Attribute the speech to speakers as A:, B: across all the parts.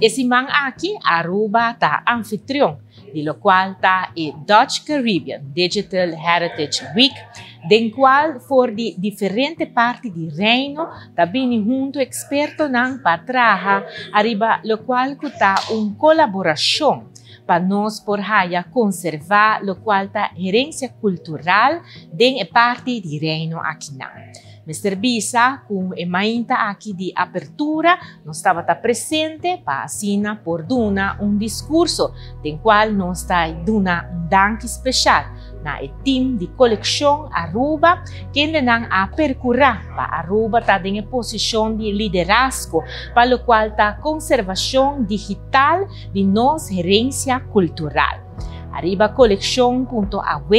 A: E siman aki Aruba ta anfitrion di locual ta e Dutch Caribbean Digital Heritage Week, den cual for di diferente parti di Reino ta bini hunto expertonan pa traha ariba locual cu ta un colaboracion pa nos por haya conserva locual ta herencia cultural den e parti di Reino akinan. Mester bisa cu e mainta aki di apertura nos tabata presente pa asina por duna un discurso den cual nos ta duna un danki special na e team di Coleccion Aruba kendenan a percura pa Aruba ta den e posicion di liderazgo pa locual ta conservacion digital di nos herencia cultural. Ariba coleccion.aw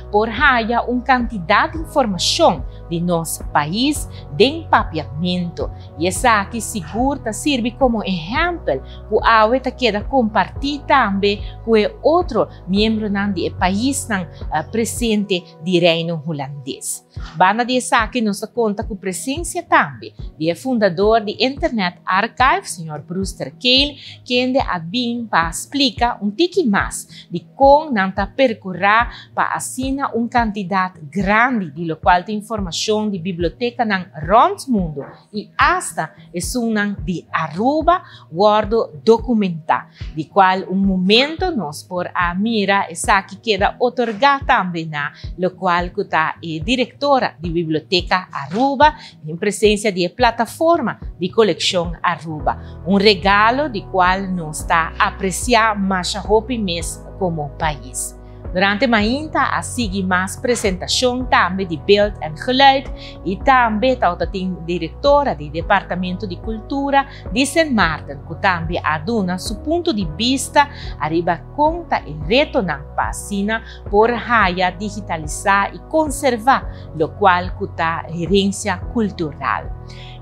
A: por haya un cantidad di informacion di nos pais den Papiamento y esaki sigur ta sirbi como ehempel cu awe ta keda comparti tambe cu e otro miembronan di e paisnan presente di Reino Hulandes. Banda di esaki nos ta conta cu presencia tambe di e fundador di Internet Archive, señor Brewster Kahle, kende a bin pa splica un tiki mas di con nan ta percura pa asina un cantidad grandi di locual ta informacion di bibliotecanan rond mundo y hasta esunnan di Aruba wordo documenta, di cual un momento nos por a mira esaki keda otorga tambe na locual cu ta e directora di Biblioteca Aruba den presencia di e plataforma di Coleccion Aruba. Un regalo di cual nos ta aprecia masha hopi mes como pais. Durante mainta a sigui mas presentacion tambe di beeld en geluid y tambe tabatin directora di Departamento di Cultura di Sint Maarten cu tambe a duna su punto di bista ariba con ta e retonan pa asina por haya digitalisa y conserva locual cu ta herencia cultural.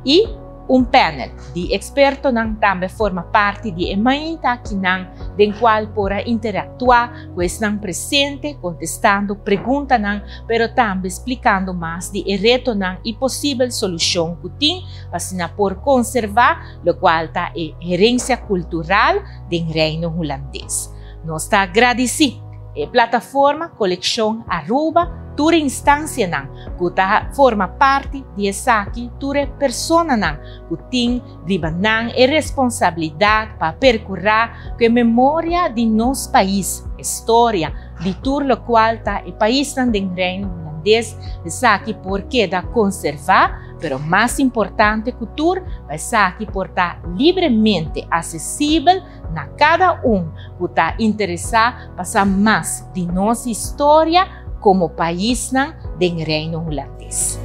A: Y un panel di expertonan tambe forma parti di e mainta akinan den cual por a interactua cu esnan presente contestando preguntanan pero tambe splicando mas di e retonan y posibel solucion cu tin pa asina por conserva locual ta e herencia cultural den Reino Hulandes. Nos ta gradici e plataforma Coleccion Aruba, tur instancianan cu ta forma parti di esaki, tur e personanan cu tin riba nan e responsabilidad pa percura cu e memoria di nos pais, historia di tur locual ta e paisnan den Reino Hulandes, esaki por keda conserva, pero mas importante cu tur, pa esaki por ta libremente accesibel na cada un cu ta interesa pa sa mas di nos historia como paisnan den Reino Hulandes.